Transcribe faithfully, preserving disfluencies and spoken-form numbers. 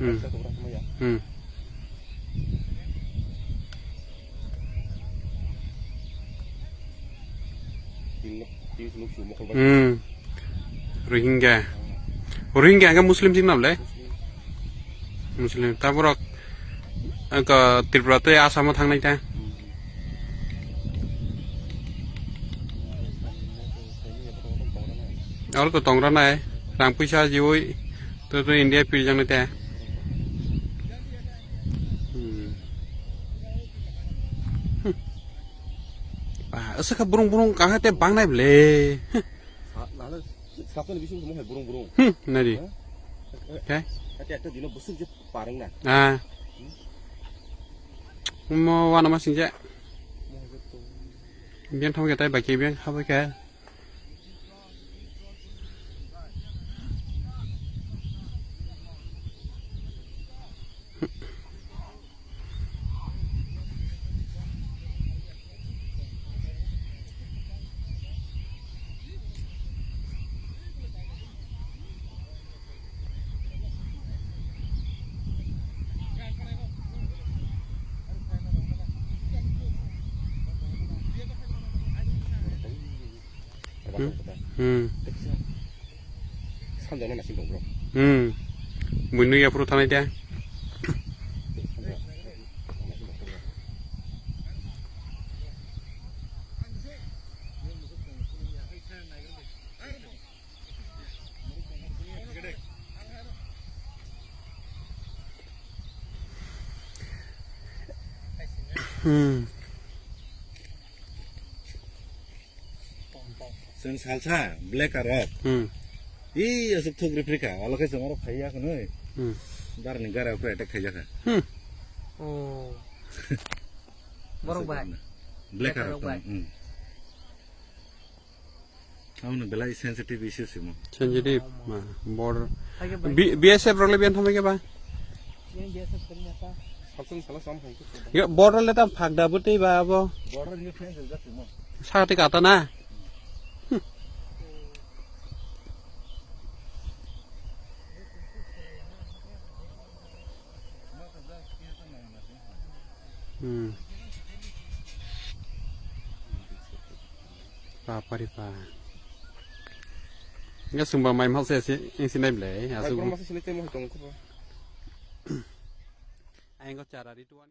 Hmm. Hmm. Hmm. Rohingya. Rohingya hwnkhe Muslim sing nam le? Muslim. Muslim. Ta borok, eh, ko Tripura tei Assam o thangnai ta. Oro to tongra nai. Rang puisa jiwi. To, to India pirjang nai ta. Hmm. Hmm. Ah, aswk kha burung burung kang te bang nai ble. Sa-, nalo, sakni bising semua hai burung-burung. Hmm, nari. Hah? Oke. Ate ekta dino besuk je pareng na. Ah. Mo wana masing je. Biang thong ke tai baki biang habo ke. Hmm. Hmm. Sanjana nasing dong bro. Hmm. Buino ya pro thanai de. Hmm. Chwng salsa black aro. Hmm. I asuk thuk ripri kha. Alo khe chwng oro phaiya khwnwi. Hmm. Dar ni gara khe attack khaijak kha. Hmm. Oh. Borok bai. Black aro. Black aro bai. Hmm. Abo no belai sensitive issue simo. Sensitive, ma, border. Hai ke bai. B-, B S F rok le biyan thamai ke ba? Yang B S F kari nata. Salsung sala sam hai ke. Yo, border le tam phagda bwtwi ba abo. Border ni fence jak simo. Sa te kata na. Hmm. Pa pari pa. Nga sumba mai mal se si, ing sinai ble, asu. Ai, borok masa sinai tei mo tong ko. Ai, ngo chara ri tuani.